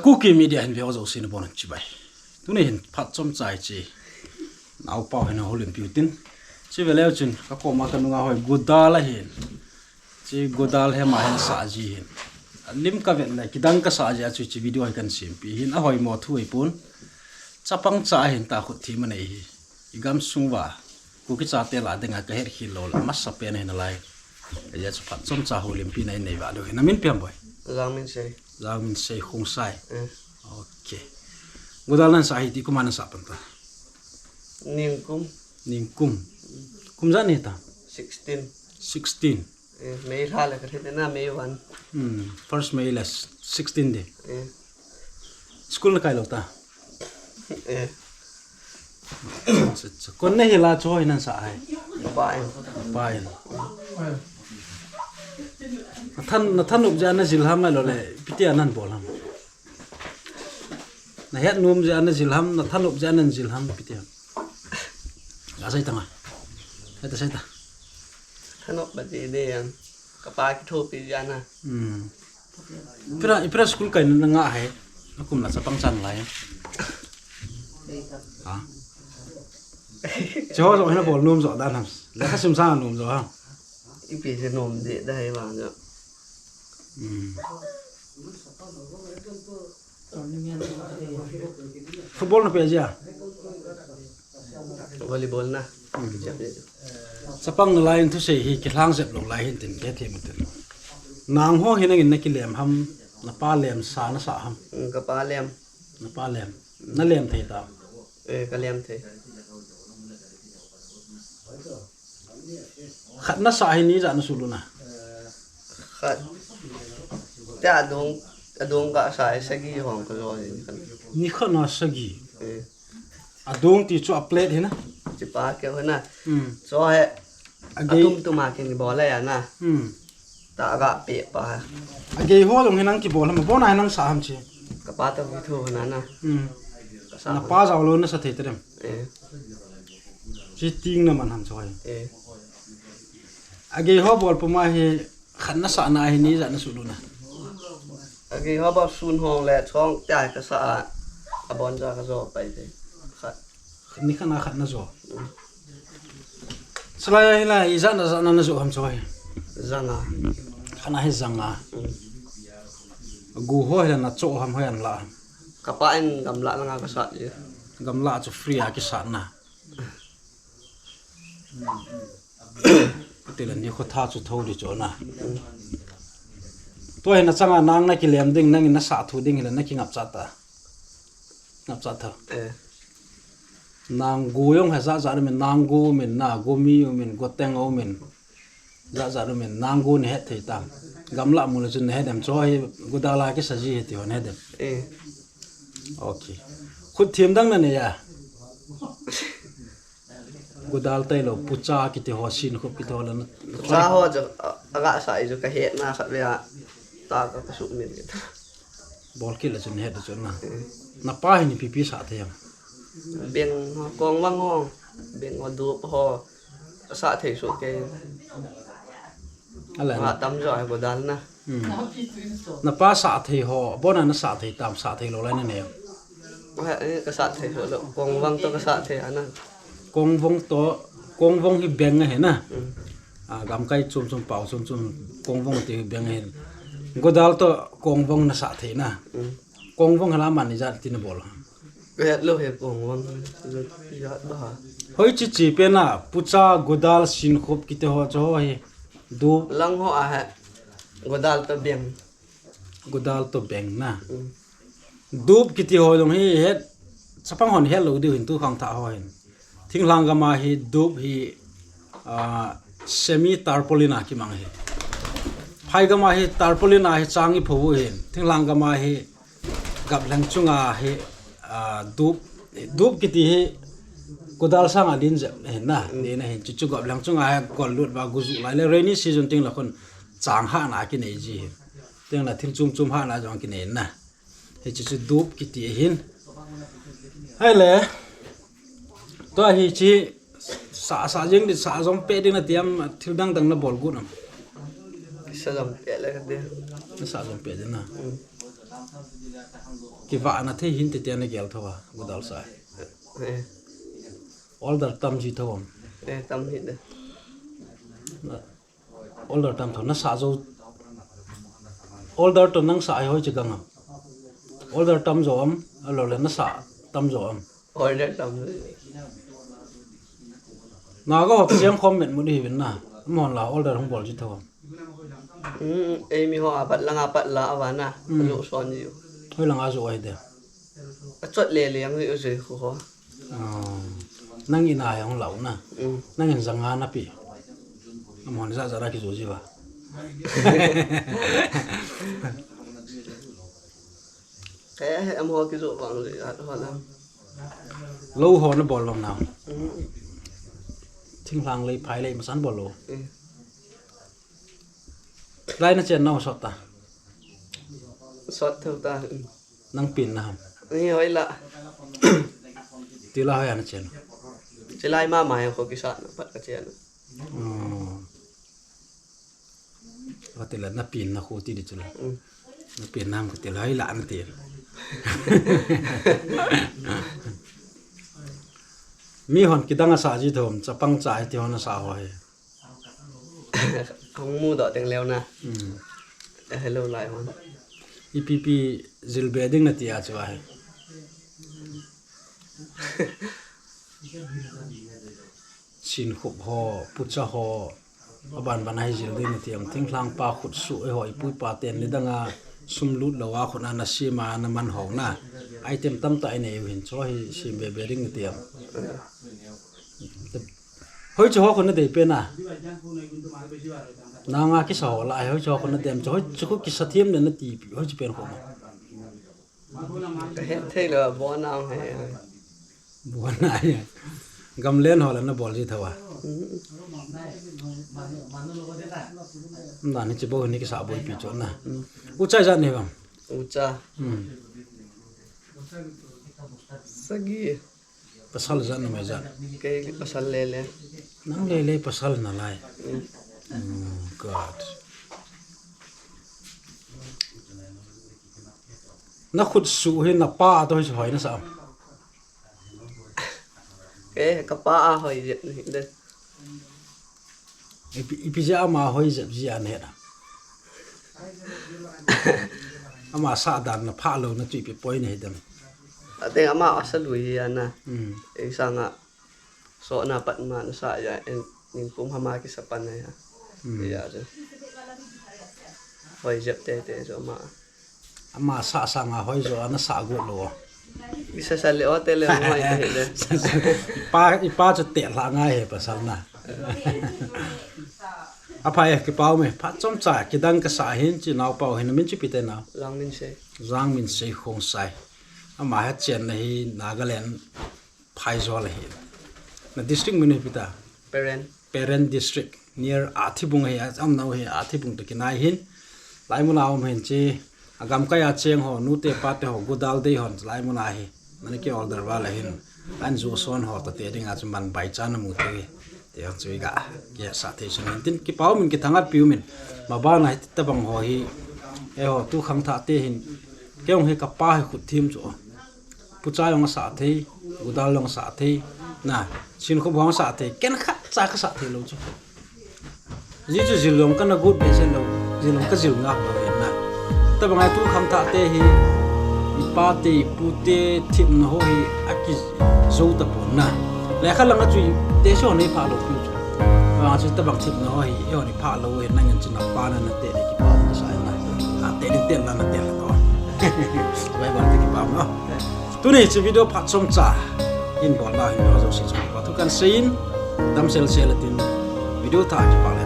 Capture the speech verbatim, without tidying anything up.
Kuki Media hin veu jouse nabonun chibai. Tuni hin phat chomcha hiche naopa hin houlimpiu tin. Chibai leu chun kakoma kanunga hoi Godal ahin. Hiche Godal hi ama hin asah ji hin. Alim kavet le kidang kasah ji a chu hiche video hi kahin sempi hin ahoimo thu ahipon. Chapang cha ahin ta khut thim anei hi. Igam sung uva Kuki chate lah a dinga kahet khel lou lah a masapen ahi nalai. Ajeh chu phat chomcha houlimpina inei vah diu ahi. Namin ipi ham boi? Jangminsei. Jangminsei Khongsai. Eh. Okay. Godal nasah hi ti kum a nasah pan ta? Ningkum. Ningkum. Kum ijat nahi ta? Sixteen. Sixteen. Eh, May lha le kathi na, May one. Hmm, first May le sixteen de. Eh. School nakai lou ta? Eh. Acha, acha. Kon nahi la chu hoi nasah ahi? Pa in. Pa in. Nathan, nathanop jeh a najil ham ahilouleh ipi tia nabol ham? Nahet nom jeh a najil ham, nathanop jeh a najil ham, ipi tia? Gasei tang a. Sei ta, sei ta. Thanop ba ti de yang. Kapa kithopi jeh a na. Hmm. Ipira, ipira school kaina nangah hi. Nakum la chapang chan lai. Ha. Chuho jong hi nabol nom jo dan ham? Lekha sim sa nom jo ham? Ipi se nom de da hi vang jo. Hmm. Football napeh jia? Volleyball na. Hmm. Chapang nalai in thusei hi kilhang jep lou lai hin tin, kei thei mu tin. Nang ho hi nangin nakilem ham, napa lemsa nasah ham? Hmm, kapa lem. Napa lem. Nalem thei ta? Eh, kalem thei. Khat nasah hi ni ijat nasuh luna? Khat. Tia adung, adung kasah hi sagi hong kajo ni khat. Ni khat na sagi. Eh. Adung ti chu a plate hi na? Chipa keu hi na. Hmm. Chu hi. Agei. Atum tum a kibol a na. Hmm. Ta aga pe pa ha. Agei ho jong hi nang kibol ham, abon a hi nang sa ham chi? Kapa toh kitho na na. Hmm. Kasa. Napa jao lou nasa thei ta dem? Eh. Chi ting naman ham chu hi. Eh. Agei ho bol puma hi khat nasah na hi ni ijat nasuh luna? Agei ho bol sun hong le chong tia kasa a. Abon ja kajo pai te. Khat. Ni khat na khat najo. Salai a hi la, ijat na, jat na najo ham chu hi? Janga. Khat na hi janga. Mm. Gu ho hi la nacho ham, hoi an la ham? Kapa in gamla langa kasat ji. Gamla chu free a kisat na. Ti la ni kho tha chu tho di chu na. Mm. Tua hi nachanga nang nakilem ding, nangin nasah thu ding hi la nakingap cha ta? Ngap cha tha. Eh. Nang gu jong hi jat jat umin, nang gu umin, na gu mi umin, gu teng umin. Jat jat umin, nang gu nahet thei tam? Gamla mu le chun nahet dem, chu hi Godal a kisa ji hi ti ho nahet dem? Eh. Okay. Khut thim dang nanei a? Godal tailou, pucha kiti ho, sinkhup kiti ho la na, na Pucha ho chu, a, aga sa i chu kahet na khat ve a. Ta ka, kasuh min kit. Bol kit le chun het chu na. Hmm. Napa hin ipi ipi sa thei ham? Beng ho, kongvang ho, beng ho, dup ho, sa thei suh kei. Ala na. Nga tam jo ai Godal na. Hmm. Napa sa thei ho, abon a nasa thei tam, sa thei lou lai nanei? He, eh, kasa thei ho lou, kongvang toh kasa thei ana. Kongvang toh, kongvang hi beng ahi na. Hmm. Ah, gamkai chom chom, pao chom chom, kongvang ti hi beng ahi. Godal toh kongvang nasa thei na. Hmm. Kongvang hi la man ijat ti nabol? Kahet lou hi kongvang ijat ba ha. Hoi chi chi pen a, pucha, Godal, sinkhup kiti ho chu ho hi. Dup. Lang ho a hi. Godal toh beng. Godal toh beng na. Mm. Dup kiti ho jong hi het, chapang hon het lou diu hin tu khangthah ho hin. Thinglhang gam a hi dup hi, ah, semi tarpaulin a kimang hi. Phai gam a hi tarpaulin a hi chang ipho u hin. Thinglhang gam a hi gaplheng chunga hi, ah, dup, dup kiti hi Godal sanga din jep hin na, mm, din ahin. Chuchu gaplheng chunga hi gol lut uva gu ju lai le rainy season teng la khun chang hahna kinei ji hin. Teng la thil chom chom hahna jong kinei na. Hichu chu dup kiti ahin. Hai le. Tua hichi sa, sa jeng di, sa jong pe ding nati am, thil dang dang nabol got am? Sa jong pe le ka de. Sa jong pe ding na. Mm. Kivahna thei hin tete nagel thou a, Gudal sa. Eh. Order tam ji thou am? Eh, tam hi de. Order tam thou, nasa jou. Order toh nang sa hi hoiche gang am? Order tam jou am, ahilou le nasa tam jou am? Order tam. Naga ho cheng khom met mut hi vin na. Amahon la order hung bol ji thou am? Hmm, eimi ho apat langa pat la avana. Hmm. Alu son ji. Hoi langa jo ai de. Achot le le ang ji u je khu ho. Ah, nang in a hung lau na. Hmm. Nang in janga nape. Amahon ja ja na kijo ji va. Kei he amaho kijo vang le, at ho lam. Lou ho nabol lou na. Mm. Thinglhang lei, phai lei, masan bol lou. Mm. Lai nachen nau sot ta. Sot thou ta. Mm. Nang pen na ham? Ni hoi la. Tila hoi a nachen. Chilai mama he kho kisa na pat kachen. Hmm. Kati la napen na khu ti di chu la. Mm. Napen nam kati la hoi la nati. Mihon kidang asa ji thou am, chapang cha hi ti hon asa ho hi. Hung mudoh teng leu na. Hmm. Eh, hello lai hon. Ipi pi jil be ding nati a chu ahi. Sinkhup ho, Pucha ho, aban ban a hi jil ding nati am, thinglhang pa khut suh, eiho ipu ipa ten nidang a sum lut lou a khut a nasem a naman ho na. Item tamtah inei u hin, chu hi sem be be ding nati am. Hoiche ho khu nadei pen a? Nanga kisa ho la, hoiche ho khu nadei am, chu hoiche khu kisa them le nati pi, hoiche pen khu ma. Ka het thei lou, bon a he. Bon a he. Gamlen ho la nabol ji thou a. Mm. Na ni chi bo ni kisa boipi chu na. Mm. Ucha ijat nahi vang? Ucha. Mm. Sagi. Pasal ijat, numei ijat? Kei pasal lele. Nang lele pasal nalai. Mm. Oh God. Nakhut suh hi napa a toh hoi nasa am? Kei kapa a hoi jep nahi de. Ipi, ipi jeh a ama hoi jep ji a nahet am? Ama sah dan naphah lou na chu ipi point nahi dem? Ateng ama asa lui hi ana. Hmm. Ei sanga so na pat ma nasa ja en ning kum hama kisa pan na ja. Hmm. Ja ja. Hoi jep tete jo ma. Ama sah sanga hoi jo ana sah got lou. Isa sa le o te le mo ite le. Ipa, ipa chu te la ngai he pasal na. Aphai e, kipa um e, phat chomcha kidang kasa hin chi nao pau hin, namin chu ipi te nao? Jangminsei. Jangminsei Khongsai. Ama hi chenna hi Nagaland Phaijol ahi. Na district min hi ipi ta? Peren. Peren district near Athibung ahi, a umnau hi Athibung toh kinai hin. Laimun a um hin chi, agamkai a cheng ho, nute pate ho, Gudal dei hon, laimun a hi. Nana ki order val ahin. An ju son ho toh te ding a chu man bai cha namu te. Te hon chu iga kisa thei sun hin tin kipa um in, kithangvah pi um in. Maban a hitabang ho hi. Eiho tu khangthah te hin. Kei jong hi kapa hi khut thim chu. Pucha jong asah thei, Gudal jong asah thei, na, Sinkhup jong asah thei, ken khatcha kasah thei lou chu. Ji chu jil jong kana got behseh lou, jil jong kajil ngap lou hin na. Tabang a tu khangthah te hi, ipa te, ipu te, themna ho hi, akijou tapon na. Lekha lang a chu, tehse ho nei phah lou pi chu. Tabang a chu tabang themna ho hi, eiho nei phah lou hin, nangin chu napa na nate, kipa um kasa na. Ate ni te na nate la to. Bye bye, kipa um na. Tuni chu video phat chomcha in bol na hin, ho jouse chunga kipa thu kan seiyin, damsel sel tin video thah a kipa le